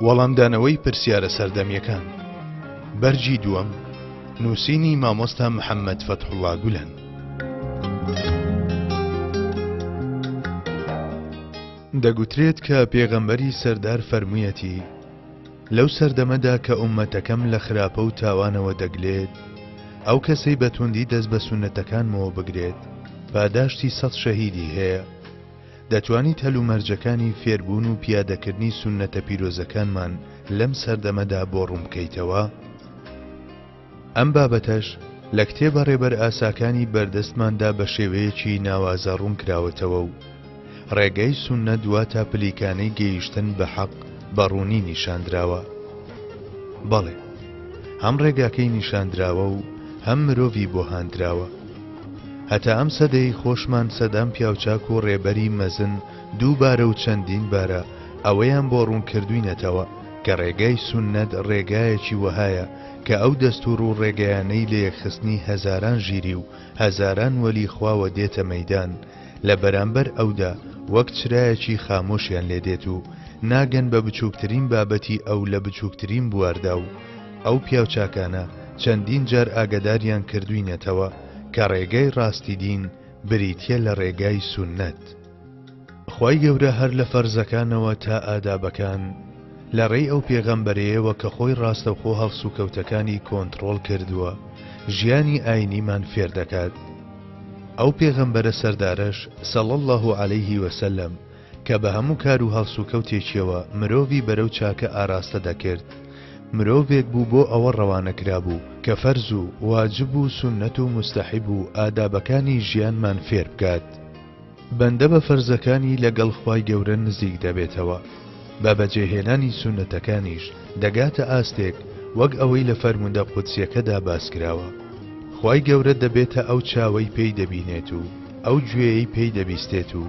وەڵامدانەوەی پرسیارە سەردەمیەکان بەرگی دووەم نووسینی مامۆستا محەممەد فەتحوڵا گولەن. دەگوترێت کە پێغەمبەری سەردار فەرموویەتی، لەو سەردەمەدا کە ئوممەتەکەم لە خراپە و تاوانەوە دەگلێت، ئەو کەسەی بە توندی دەست بە سوننەتەکانمەوە بگرێت، پاداشتی سەت شەهیدی هەیە. دەتوانیت هەلومەرجەکانی فێربوون و پیادەکردنی سوننەتە پیرۆزەکانمان لەم سەردەمەدا بۆ ڕوون بکەیتەوە؟ ئەم بابەتەش لە کتێبە ڕێبەرئاساکانی بەردەستماندا بە شێوەیەکی ناوازە ڕوون کراوەتەوە و ڕێگای سوننەت واتا پلیکانەی گەیشتن بە حەق بە ڕوونی نیشاندراوە. بەڵێ، هەم ڕێگاکەی نیشاندراوە و هەم مرۆڤی بۆ هاندراوە. هەتا ئەم سەدەیەی خۆشمان سەدان پیاوچاک و ڕێبەری مەزن دووبارە و چەندین بارە ئەوەیان بۆ ڕوون کردووینەتەوە کە ڕێگای سوننەت ڕێگایەکی وەهایە کە ئەو دەستوور و ڕێگایانەی لە یەکخستنی هەزاران ژیری و هەزاران وەلی خواوە دێتە مەیدان لە بەرامبەر ئەودا وەک چرایەکی خامۆشیان لێ دێت و ناگەن بە بچووکترین بابەتی ئەو لە بچووکترین بواردا و ئەو پیاوچاکانە چەندین جار ئاگەداریان کردووینەتەوە کە ڕێگای ڕاستی دین بریتیە لە ڕێگای سوننەت. خوای گەورە هەر لە فەرزەکانەوە تا ئادابەکان لە ڕێی ئەو پێغەمبەرەیەوە کە خۆی ڕاستەوخۆ هەڵسوکەوتەکانی کۆنتڕۆڵ کردووە ژیانی ئاینیمان فێر دەکات. ئەو پێغەمبەرە سەردارەش، صلی اللە علیه وسلم، کە بە هەموو کار و هەڵسوکەوتێکیەوە مرۆڤی بەرەو چاکە ئاراستە دەکرد، مرۆڤێک بوو بۆ ئەوە ڕەوانە کرابوو کە فەرز و واجب و سوننەت و موستەحیب و ئادابەکانی ژیانمان فێر بکات. بەندە بە فەرزەکانی لە گەڵ خوای گەورە نزیک دەبێتەوە، بە بەجێهێنانی سوننەتەکانیش دەگاتە ئاستێک وەک ئەوەی لە فەرموودە قودسیەکەدا باس کراوە، خوای گەورە دەبێتە ئەو چاوەی پێی دەبینێت و ئەو گوێیەی پێی دەبیستێت و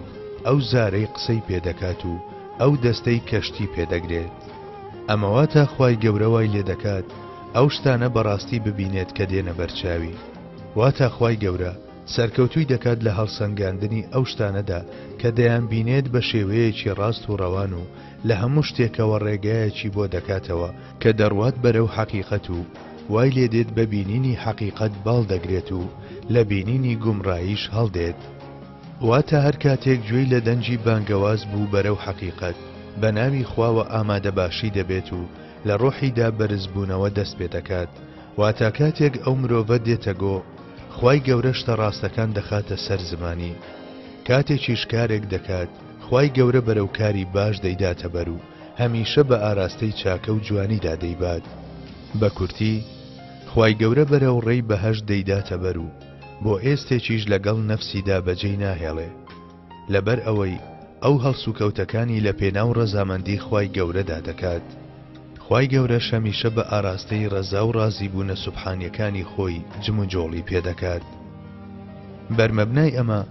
ئەو زارەی قسەی پێ دەکات و ئەو دەستەی کە شتی پێ دەگرێت. ئەمە واتا خوای گەورە وای لێ دەکات ئەو شتانە بەڕاستی ببینێت کە دێنە بەرچاوی. واتا خوای گەورە سەرکەوتووی دەکات لە هەڵسەنگاندنی ئەو شتانەدا کە دەیانبینێت بە شێوەیەکی ڕاست و ڕەوان و لە هەموو شتێکەوە ڕێگایەکی بۆ دەکاتەوە کە دەڕوات بەرەو حەقیقەت و وای لێدێت بە بینینی حەقیقەت باڵ دەگرێت و لە بینینی گومڕاییش هەڵدێت. واتە هەر کاتێک گوێی لە دەنگی بانگەواز بوو بەرەو حەقیقەت، بە ناوی خواوە ئامادەباشی دەبێت و لە ڕۆحیدا بەرزبوونەوە دەست پێدەکات، واتە کاتێک ئەو مرۆڤە دێتە گۆ، خوای گەورە شتە ڕاستەکان دەخاتە سەر زمانی. کاتێکیش کارێک دەکات، خوای گەورە بەرەو کاری باش دەیداتە بەر و هەمیشە بە ئاراستەی چاکە و جوانیدا دەیبات. بە کورتی، خوای گەورە بەرەو ڕێی بەهەشت دەیداتە بەر و بۆ ئێستێکیش لەگەڵ نەفسیدا بەجێی ناهێڵێ. لەبەر ئەوەی ئەو هەڵسوکەوتەکانی لە پێناو ڕەزامەندی خوای گەورەدا دەکات. خوای گەورەش هەمیشە بە ئاراستەی ڕەزا و ڕازیبوونە سوبحانیەکانی خۆی جموجۆڵی پێدەکات. بەرمەبنای ئەمە،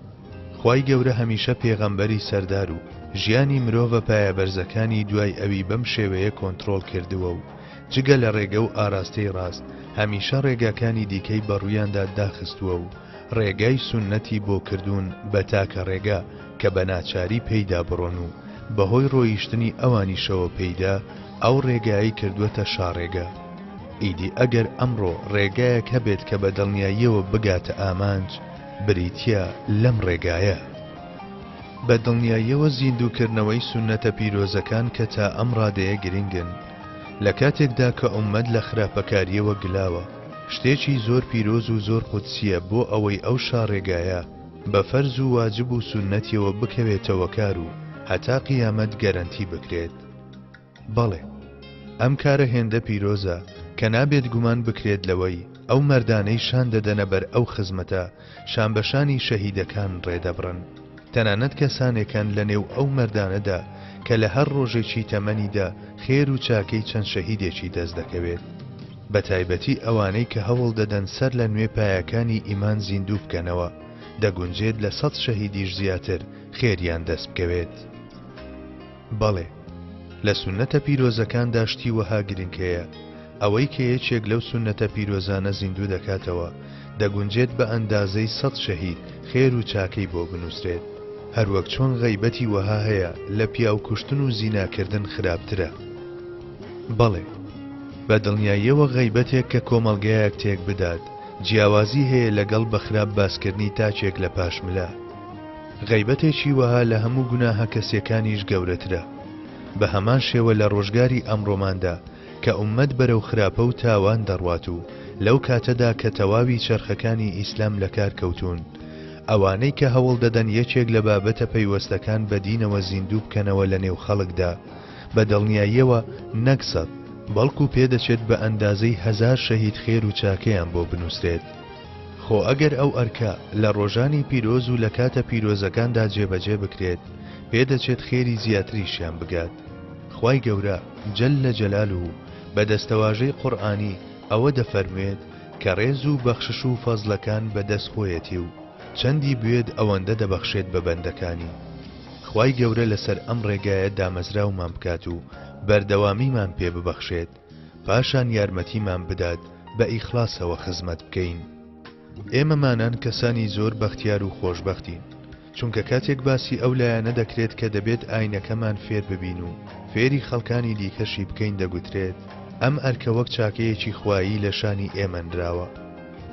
خوای گەورە هەمیشە پێغەمبەری سەردار و ژیانی مرۆڤە پایەبەرزەکانی دوای ئەوی بەم شێوەیە کۆنترۆڵ کردووە و جگە لە ڕێگە و ئاراستەی ڕاست هەمیشە ڕێگاکانی دیکەی بەڕوویاندا داخستووە و ڕێگای سوننەتی بۆ کردوون بە تاکە ڕێگا کە بە ناچاری پێیدا بڕۆن و بەهۆی ڕۆیشتنی ئەوانیشەوە پێیدا ئەو ڕێگایەی کردووەتە شاڕێگا. ئیدی ئەگەر ئەمڕۆ ڕێگایەک هەبێت کە بە دڵنیاییەوە بگاتە ئامانج، بریتییە لەم ڕێگایە. بە دڵنیاییەوە زیندووکردنەوەی سوننەتە پیرۆزەکان کە تا ئەم ڕادەیە گرنگن، لە کاتێکدا کە ئوممەت لە خراپەکارییەوە گلاوە، شتێکی زۆر پیرۆز و زۆر قودسییە بۆ ئەوەی ئەو شاڕێگایە بە فەرز و واجب و سوننەتیەوە بکەوێتەوە کار و هەتا قیامەت گەرەنتی بکرێت. بەڵێ، ئەم کارە هێندە پیرۆزە کە نابێت گومان بکرێت لەوەی ئەو مەردانەی شان دەدەنە بەر ئەو خزمەتە شانبەشانی شەهیدەکان ڕێدەبڕن. تەنانەت کەسانێک هەن لە نێو ئەو مەردانەدا کە لە هەر ڕۆژێکی تەمەنیدا خێر و چاکەی چەند شەهیدێکی دەست دەکەوێت. بە تایبەتی ئەوانەی کە هەوڵ دەدەن سەر لە نوێ پایەکانی ئیمان زیندوو بکەنەوە، دەگونجێت لە سەت شەهیدیش زیاتر خێریان دەست بکەوێت. بەڵێ، لە سوننەتە پیرۆزەکاندا شتی وەها گرنگ هەیە، ئەوەی کە یەکێک لەو سوننەتە پیرۆزانە زیندوو دەکاتەوە، دەگونجێت بە ئەندازەی سەت شەهید خێر و چاکەی بۆ بنووسرێت. هەروەک چۆن غەیبەتی وەها هەیە لە پیاو کوشتن و زیناکردن خراپترە. بەڵێ، بە دڵنیاییەوە غەیبەتێک کە کۆمەڵگایەک تێک بدات، جیاوازی هەیە لەگەڵ بە خراپ باسکردنی تاکێک لە پاشملە. غەیبەتێکی وەها لە هەموو گوناهە کەسیەکانیش گەورەترە. بە هەمان شێوە لە ڕۆژگاری ئەمڕۆماندا کە ئوممەت بەرەو خراپە و تاوان دەڕوات و لەو کاتەدا کە تەواوی چەرخەکانی ئیسلام لەکار کەوتوون ئەوانەی کە هەوڵ دەدەن یەکێک لە بابەتە پەیوەستەکان بە دینەوە زیندوو بکەنەوە لە نێو خەڵکدا بە دڵنیاییەوە نەک سەت بەڵکو پێدەچێت بە ئەندازەی هەزار شەهید خێر و چاکەیان بۆ بنووسرێت. خۆ ئەگەر ئەو ئەرکە لە ڕۆژانی پیرۆز و لە کاتە پیرۆزەکاندا جێبەجێ بکرێت پێدەچێت خێری زیاتریشیان بگات. خوای گەورە، جل جلالە، بە دەستەواژەی قورئانی ئەوە دەفەرموێت کە ڕێز و بەخشش و فەزلەکان بە دەست خۆیەتی و چەندی بوێت ئەوەندە دەبەخشێت بە بەندەکانی. خوای گەورە لەسەر ئەم ڕێگایە دامەزراومان بکات و بەردەوامیمان پێ ببەخشێت، پاشان یارمەتیمان بدات بە ئیخلاسەوە خزمەت بکەین. ئێمەمانان کەسانی زۆر بەختیار و خۆشبەختین، چونکە کاتێک باسی ئەو لایەنە دەکرێت کە دەبێت ئاینەکەمان فێر ببین و فێری خەڵکانی دیکەشی بکەین دەگوترێت ئەم ئەرکە وەک چاکەیەکی خوایی لە شانی ئێمە نراوە.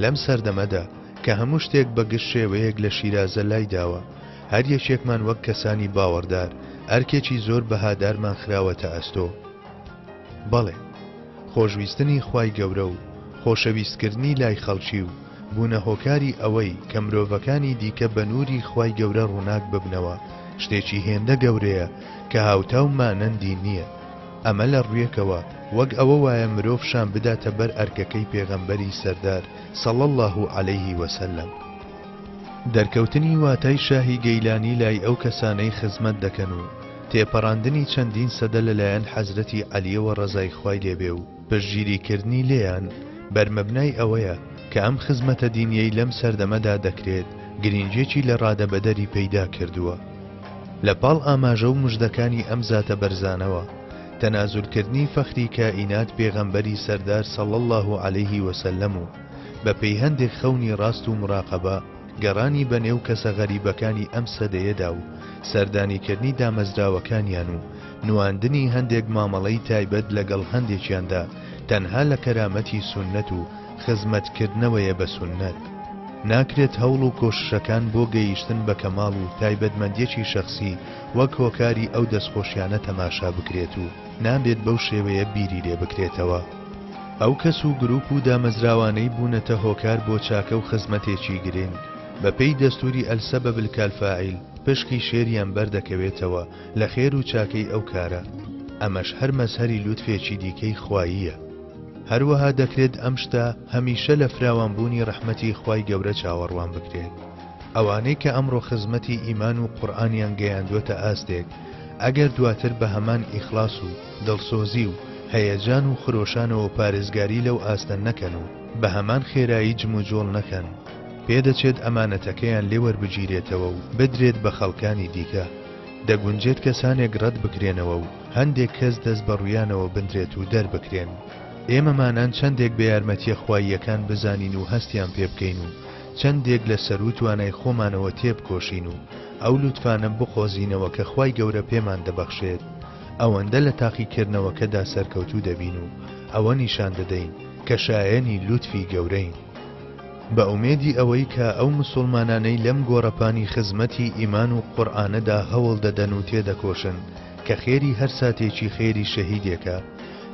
لەم سەردەمەدا کە هەموو شتێک بە گشت شێوەیەک لە شیرازە لایداوە، هەر یەکێکمان وەک کەسانی باوەڕدار ئەرکێکی زۆر بەهادارمان خراوەتە ئەستۆ. بەڵێ، خۆشویستنی خوای گەورە و خۆشەویستکردنی لای خەڵکی و بوونە هۆکاری ئەوەی کە مرۆڤەکانی دیکە بە نووری خوای گەورە ڕووناک ببنەوە شتێکی هێندە گەورەیە کە هاوتا و مانەندی نییە. ئەمە لە ڕوویەکەوە وەک ئەوە وایە مرۆڤ شان بداتە بەر ئەرکەکەی پێغەمبەری سەردار صلی اللە علیه وسلم. دەرکەوتنی واتای شاهی گەیلانی لای ئەو کەسانەی خزمەت دەکەن و تێپەڕاندنی چەندین سەدە لەلایەن حەزرەتی عەلیەوە ڕەزای خوای لێ بێ و پشتگیری کردنی لێیان بەرمەبنای ئەوەیە کە ئەم خزمەتە دینیەی لەم سەردەمەدا دەکرێت گرینگیەکی لە ڕادەبەدەری پەیدا کردووە لە پاڵ ئاماژە و مژدەکانی ئەم زاتە بەرزانەوە تەنازول کردنی فەخری کائینات پێغەمبەری سەردار صلی اللە علیه وسلم و بە پێی هەندێک خەونی ڕاست و مراقەبە گەڕانی بە نێو کەسە غەریبەکانی ئەم سەدەیەدا و سەردانیکردنی دامەزراوەکانیان و نواندنی هەندێک مامەڵەی تایبەت لەگەڵ هەندێکیاندا تەنها لە کەرامەتی سوننەت و خزمەتکردنەوەیە بە سوننەت. ناکرێت هەوڵ و کۆششەکان بۆ گەیشتن بە کەماڵ و تایبەتمەندیەکی شەخسی وەک هۆکاری ئەو دەستخۆشیانە تەماشا بکرێت و نابێت بەو شێوەیە بیری لێ بکرێتەوە. ئەو کەس و گروپ و دامەزراوانەی بوونەتە هۆکار بۆ چاکە و خزمەتێکی گرنگ، بە پێی دەستوری السبب الکالفاعل پشکی شێریان بەردەکەوێتەوە لە خێر و چاکەی ئەو کارە، ئەمەش هەر مەزهەری لوتفێکی دیکەی خواییە. هەروەها دەکرێت ئەم شتە هەمیشە لە فراوانبوونی ڕەحمەتی خوای گەورە چاوەڕوان بکرێت. ئەوانەی کە ئەمڕۆ خزمەتی ئیمان و قورئانیان گەیاندووەتە ئاستێک، ئەگەر دواتر بە هەمان ئیخلاس و دڵسۆزی و هەیەجان و خرۆشانەوە پارێزگاری لەو ئاستە نەکەن و بە هەمان خێرایی جموجۆڵ نەکەن، پێدەچێت ئەمانەتەکەیان لێ وەربگیرێتەوە و بدرێت بە خەڵکانی دیکە. دەگونجێت کەسانێک ڕەت بکرێنەوە و هەندێک کەس دەست بە ڕوویانەوە بندرێت و دەربکرێن. ئێمەمانان چەندێک بە یارمەتییە خواییەکان بزانین و هەستیان پێ بکەین و چەندێک لە سەروو توانای خۆمانەوە تێبکۆشین و ئەو لوتفانە بقۆزینەوە کە خوای گەورە پێمان دەبەخشێت، ئەوەندە لە تاقیکردنەوەکەدا سەرکەوتوو دەبین و ئەوە نیشان دەدەین کە شایەنی لوتفی گەورەین. بە ئومێدی ئەوەی کە ئەو مسوڵمانانەی لەم گۆڕەپانی خزمەتی ئیمان و قورئانەدا هەوڵ دەدەن و تێدەکۆشن کە خێری هەر ساتێکی خێری شەهیدێکە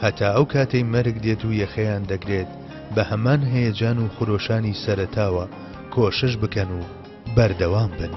هەتا ئەو کاتەی مەرگ دێت و یەخەیان دەگرێت بە هەمان هەیەجان و خرۆشانی سەرەتاوە کۆشش بکەن و بەردەوام بن.